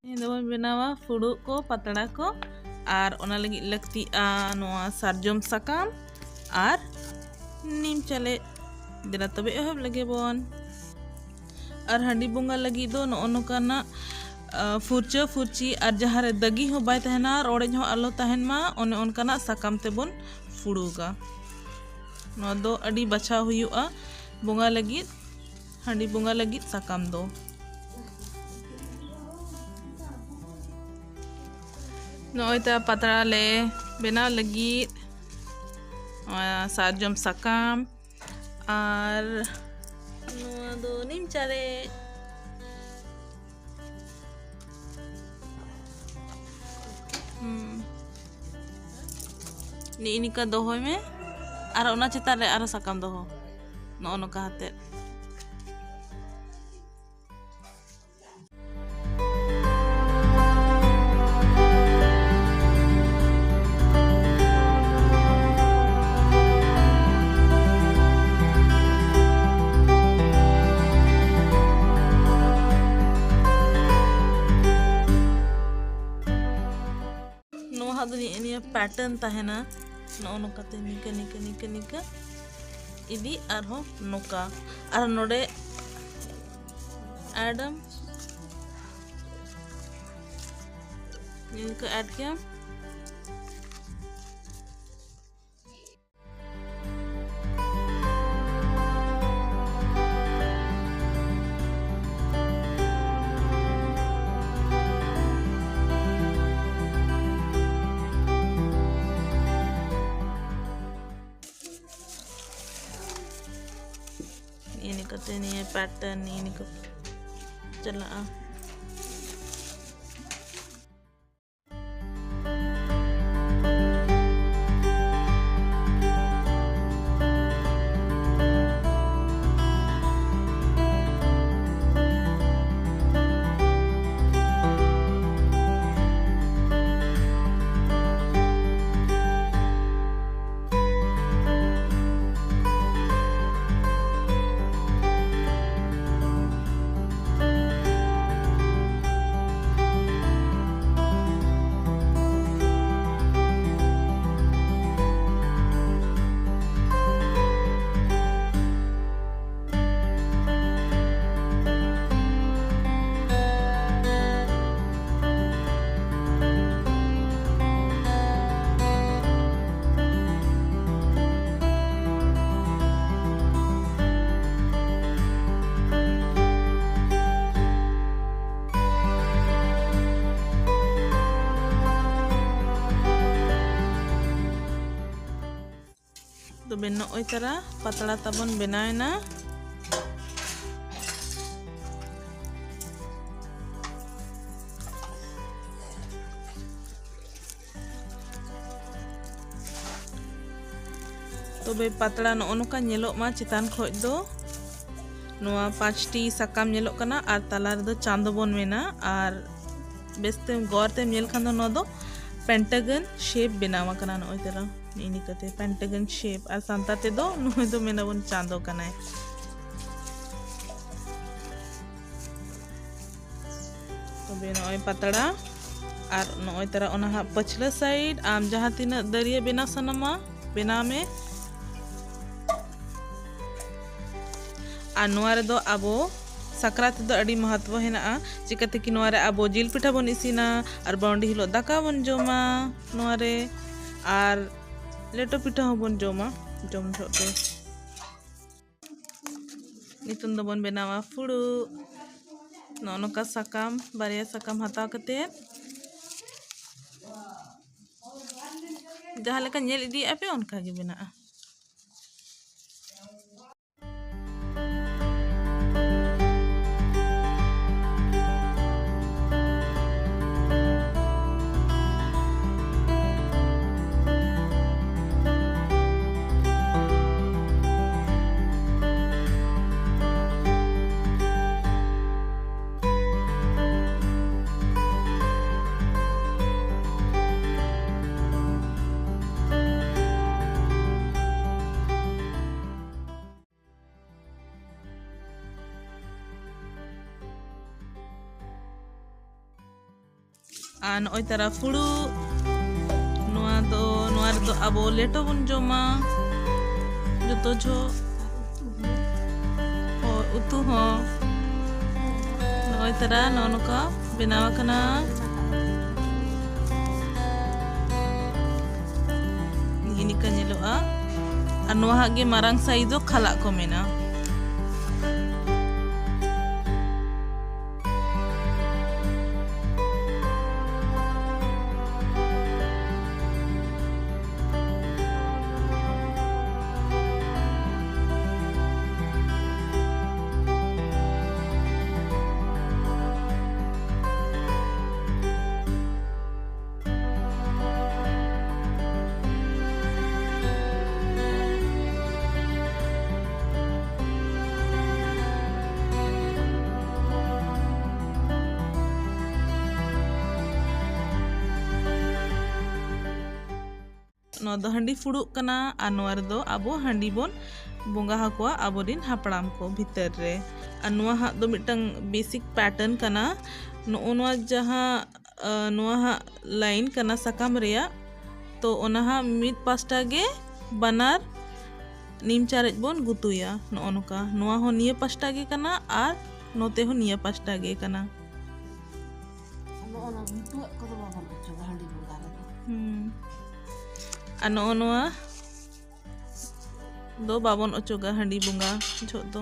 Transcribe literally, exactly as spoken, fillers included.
ᱛᱮᱦᱮᱧ ᱫᱚᱵᱚᱱ ᱵᱮᱱᱟᱣᱟ ᱯᱷᱩᱲᱩᱜ ᱠᱚ, ᱯᱟᱛᱲᱟ ᱠᱚ, ᱟᱨ ᱚᱱᱟ ᱞᱟᱹᱜᱤᱫ ᱞᱟᱹᱠᱛᱤᱜᱼᱟ ᱱᱚᱣᱟ ᱥᱟᱨᱡᱚᱢ ᱥᱟᱠᱟᱢ ᱟᱨ ᱱᱤᱢ ᱪᱟᱞᱮ᱾ ᱫᱮᱞᱟ ᱛᱚᱵᱮ ᱮᱦᱚᱵ ᱞᱮᱜᱮ ᱵᱚᱱ᱾ ᱟᱨ ᱦᱟᱺᱰᱤ ᱵᱚᱸᱜᱟ ᱞᱟᱹᱜᱤᱫ ᱫᱚ ᱱᱚᱜᱼᱚ ᱱᱚᱝᱠᱟᱱᱟᱜ, ᱟ, ᱯᱷᱩᱨᱪᱟᱹ ᱯᱷᱩᱨᱪᱤ ᱟᱨ ᱡᱟᱦᱟᱸ ᱨᱮ ᱫᱟᱹᱜᱤ ᱦᱚᱸ ᱵᱟᱭ ᱛᱟᱦᱮᱱᱟ ᱟᱨ ᱚᱲᱮᱡ ᱦᱚᱸ ᱟᱞᱚ ᱛᱟᱦᱮᱱ ᱢᱟ, ᱚᱱᱮ ᱚᱱᱠᱟᱱᱟᱜ ᱥᱟᱠᱟᱢ ᱛᱮᱵᱚᱱ ᱯᱷᱩᱲᱩᱜᱟ᱾ ᱱᱚᱣᱟ ᱫᱚ ᱟᱹᱰᱤ ᱵᱟᱪᱷᱟᱣ ᱦᱩᱭᱩᱜᱼᱟ ᱵᱚᱸᱜᱟ ᱞᱟᱹᱜᱤᱫ, ᱦᱟᱺᱰᱤ ᱵᱚᱸᱜᱟ ᱞᱟᱹᱜᱤᱫ ᱥᱟᱠᱟᱢ ᱫᱚ᱾ ᱱᱚᱜᱼᱚᱭ ᱛᱟ ᱯᱟᱛᱲᱟ ᱞᱮ ᱵᱮᱱᱟᱣ ᱞᱟᱹᱜᱤᱫ᱾ ᱱᱚᱣᱟ ᱥᱟᱨᱡᱚᱢ ᱥᱟᱠᱟᱢ ᱟᱨ ᱱᱚᱣᱟ ᱫᱚ ᱱᱤᱢ ᱪᱟᱨᱮᱡ᱾ ᱦᱩᱸ᱾ ᱱᱤᱜᱼᱤ ᱱᱤᱝᱠᱟ ᱫᱚᱦᱚᱭ ᱢᱮ ᱟᱨ ᱚᱱᱟ ᱪᱮᱛᱟᱱ ᱨᱮ ᱟᱨᱚ ᱥᱟᱠᱟᱢ ᱫᱚᱦᱚ, ᱱᱚᱜᱼᱚ ᱱᱚᱝᱠᱟ ᱦᱟᱛᱮᱫ᱾ ᱱᱚᱣᱟ ᱦᱟᱸᱜ ᱫᱚ ᱱᱤᱭᱟᱹ, ᱱᱤᱭᱟᱹ pattern ᱛᱟᱦᱮᱱᱟ᱾ ᱱᱚᱜᱼᱚ ᱱᱚᱝᱠᱟᱛᱮ ᱱᱤᱝᱠᱟᱹ, ᱱᱤᱝᱠᱟᱹ, ᱱᱤᱝᱠᱟᱹ, ᱱᱤᱝᱠᱟᱹ ᱤᱫᱤ ᱟᱨᱦᱚᱸ ᱱᱚᱝᱠᱟ᱾ ᱟᱨ ᱱᱚᱰᱮ add ᱟᱢ, ᱱᱤᱝᱠᱟᱹ add ᱠᱮᱭᱟᱢ᱾ ᱱᱤᱭᱟᱹ ᱱᱤᱝᱠᱟᱹᱛᱮ ᱱᱤᱭᱟᱹ pattern ᱱᱤᱭᱟᱹ ᱱᱤᱝᱠᱟᱹ ᱪᱟᱞᱟᱜᱼᱟ᱾ ᱛᱚᱵᱮ ᱱᱚᱜᱼᱚᱭ ᱛᱟᱨᱟ ᱯᱟᱛᱲᱟ ᱛᱟᱵᱚᱱ ᱵᱮᱱᱟᱣ ᱮᱱᱟ᱾ ᱛᱚᱵᱮ ᱯᱟᱛᱲᱟ ᱱᱚᱜᱼᱚ ᱱᱚᱝᱠᱟ ᱧᱮᱞᱚᱜ ᱢᱟ ᱪᱮᱛᱟᱱ ᱠᱷᱚᱡ ᱫᱚ᱾ ᱱᱚᱣᱟ ᱯᱟᱸᱪᱴᱤ ᱥᱟᱠᱟᱢ ᱧᱮᱞᱚᱜ ᱠᱟᱱᱟ ᱟᱨ ᱛᱟᱞᱟ ᱨᱮᱫᱚ ᱪᱟᱸᱫᱚ ᱵᱚᱱ ᱢᱮᱱᱟ᱾ ᱟᱨ ᱵᱮᱥᱛᱮ ᱜᱚᱨ ᱛᱮᱢ ᱧᱮᱞ ᱠᱷᱟᱱ ᱫᱚ ᱱᱚᱣᱟ ᱫᱚ pentagon shape ᱵᱮᱱᱟᱣ ᱟᱠᱟᱱᱟ᱾ ᱱᱚᱜᱼᱚᱭ ᱛᱟᱨᱟ ᱱᱤᱝᱠᱟᱹᱛᱮ pentagon shape, ᱟᱨ ᱥᱟᱱᱛᱟᱲ ᱛᱮᱫᱚ ᱱᱩᱭ ᱫᱚ ᱢᱮᱱᱟᱵᱚᱱ ᱪᱟᱸᱫᱚ ᱠᱟᱱᱟᱭ᱾ ᱛᱚᱵᱮ ᱱᱚᱜᱼᱚᱭ ᱯᱟᱛᱲᱟ ᱟᱨ ᱱᱚᱜᱼᱚᱭ ᱛᱟᱨᱟ ᱚᱱᱟ ᱦᱟᱸᱜ ᱯᱟᱹᱪᱷᱞᱟᱹ side ᱟᱢ ᱡᱟᱦᱟᱸ ᱛᱤᱱᱟᱹᱜ ᱫᱟᱹᱨᱭᱟᱹ ᱵᱮᱱᱟᱣ ᱥᱟᱱᱟᱢᱟ ᱵᱮᱱᱟᱣ ᱢᱮ᱾ ᱟᱨ ᱱᱚᱣᱟ ᱨᱮᱫᱚ ᱟᱵᱚ ᱥᱟᱠᱨᱟᱛ ᱨᱮᱫᱚ ᱟᱹᱰᱤ ᱢᱚᱦᱚᱛᱵᱚ ᱦᱮᱱᱟᱜᱼᱟ, ᱪᱤᱠᱟᱹᱛᱮ ᱠᱤ ᱱᱚᱣᱟ ᱨᱮ ᱟᱵᱚ ᱡᱤᱞ ᱯᱤᱴᱷᱟᱹ ᱵᱚᱱ ᱤᱥᱤᱱᱟ ᱟᱨ ᱵᱟᱹᱣᱰᱤ ᱦᱤᱞᱳᱜ ᱫᱟᱠᱟ ᱵᱚᱱ ᱡᱚᱢᱟ ᱱᱚᱣᱟ ᱨᱮ, ᱟᱨ ᱞᱮᱴᱚ ᱯᱤᱴᱷᱟᱹ ᱦᱚᱸᱵᱚᱱ ᱡᱚᱢᱟ ᱡᱚᱢ ᱡᱚᱦᱚᱜ ᱫᱚ᱾ ᱱᱤᱛᱚᱝ ᱫᱚᱵᱚᱱ ᱵᱮᱱᱟᱣᱟ ᱯᱷᱩᱲᱩᱜ᱾ ᱱᱚᱜᱼᱚ ᱱᱚᱝᱠᱟ ᱥᱟᱠᱟᱢ, ᱵᱟᱨᱭᱟ ᱥᱟᱠᱟᱢ ᱦᱟᱛᱟᱣ ᱠᱟᱛᱮ ᱡᱟᱦᱟᱸ ᱞᱮᱠᱟ ᱧᱮᱞ ᱤᱫᱤᱭᱮᱫᱼᱟ ᱯᱮ ᱚᱱᱠᱟ ᱜᱮ ᱵᱮᱱᱟᱜᱼᱟ᱾ ᱟᱨ ᱱᱚᱜᱼᱚᱭ ᱛᱟᱨᱟ ᱯᱷᱩᱲᱩᱜ, ᱱᱚᱣᱟ ᱫᱚ, ᱱᱚᱣᱟ ᱨᱮᱫᱚ ᱟᱵᱚ ᱞᱮᱴᱚ ᱵᱚᱱ ᱡᱚᱢᱟ ᱡᱚᱛᱚ ᱡᱚᱦᱚᱜ᱾ ᱦᱳᱭ, ᱩᱛᱩ ᱦᱚᱸ᱾ ᱱᱚᱜᱼᱚᱭ ᱛᱟᱨᱟ ᱱᱚᱜᱼᱚ ᱱᱚᱝᱠᱟ ᱵᱮᱱᱟᱣ ᱟᱠᱟᱱᱟ᱾ ᱱᱤᱝᱠᱟ ᱧᱮᱞᱚᱜᱼᱟ᱾ ᱟᱨ ᱱᱚᱣᱟ ᱦᱟᱸᱜ ᱜᱮ ᱢᱟᱨᱟᱝ size ᱫᱚ ᱠᱷᱟᱞᱟᱜ ᱠᱚ ᱢᱮᱱᱟ᱾ ᱱᱚᱣᱟ ᱫᱚ ᱦᱟᱺᱰᱤ ᱯᱷᱩᱲᱩᱜ ᱠᱟᱱᱟ ᱟᱨ ᱱᱚᱣᱟ ᱨᱮᱫᱚ ᱟᱵᱚ ᱦᱟᱺᱰᱤ ᱵᱚᱱ ᱵᱚᱸᱜᱟ ᱟᱠᱚᱣᱟ ᱟᱵᱚᱨᱤᱱ ᱦᱟᱯᱲᱟᱢ ᱠᱚ ᱵᱷᱤᱛᱟᱹᱨ ᱨᱮ᱾ ᱟᱨ ᱱᱚᱣᱟ ᱦᱟᱸᱜ ᱫᱚ ᱢᱤᱫᱴᱟᱝ ᱵᱮᱥᱤᱠ ᱯᱮᱴᱟᱨᱱ ᱠᱟᱱᱟ᱾ ᱱᱚᱜᱼᱚ ᱱᱚᱣᱟ ᱡᱟᱦᱟᱸ ᱱᱚᱣᱟ ᱦᱟᱸᱜ ᱞᱟᱭᱤᱱ ᱠᱟᱱᱟ ᱥᱟᱠᱟᱢ ᱨᱮᱭᱟᱜ, ᱛᱚ ᱚᱱᱟ ᱦᱟᱸᱜ ᱢᱤᱫ ᱯᱟᱥᱴᱟ ᱜᱮ ᱵᱟᱱᱟᱨ ᱱᱤᱢ ᱪᱟᱨᱮᱡ ᱵᱚᱱ ᱜᱩᱛᱩᱭᱟ᱾ ᱱᱚᱜᱼᱚ ᱱᱚᱝᱠᱟ, ᱱᱚᱣᱟ ᱦᱚᱸ ᱱᱤᱭᱟᱹ ᱯᱟᱥᱴᱟ ᱜᱮ ᱠᱟᱱᱟ ᱟᱨ ᱱᱚᱛᱮ ᱦᱚᱸ ᱱᱤᱭᱟᱹ ᱯᱟᱥᱴᱟ ᱜᱮ ᱠᱟᱱᱟ᱾ ᱱᱚᱜᱼᱚ ᱱᱚᱣᱟ ᱜᱩᱛᱩᱣᱟᱜ ᱠᱚᱫᱚ ᱵᱟᱵᱚᱱ ᱚᱪᱚᱜᱟ ᱦᱟᱺᱰᱤ ᱵᱚᱸᱜᱟ ᱨᱮᱫᱚ᱾ ᱦᱩᱸ᱾ ᱟᱨ ᱱᱚᱜᱼᱚ ᱱᱚᱣᱟ ᱫᱚ ᱵᱟᱵᱚᱱ ᱚᱪᱚᱜᱟ ᱦᱟᱺᱰᱤ ᱵᱚᱸᱜᱟ ᱡᱚᱦᱚᱜ ᱫᱚ᱾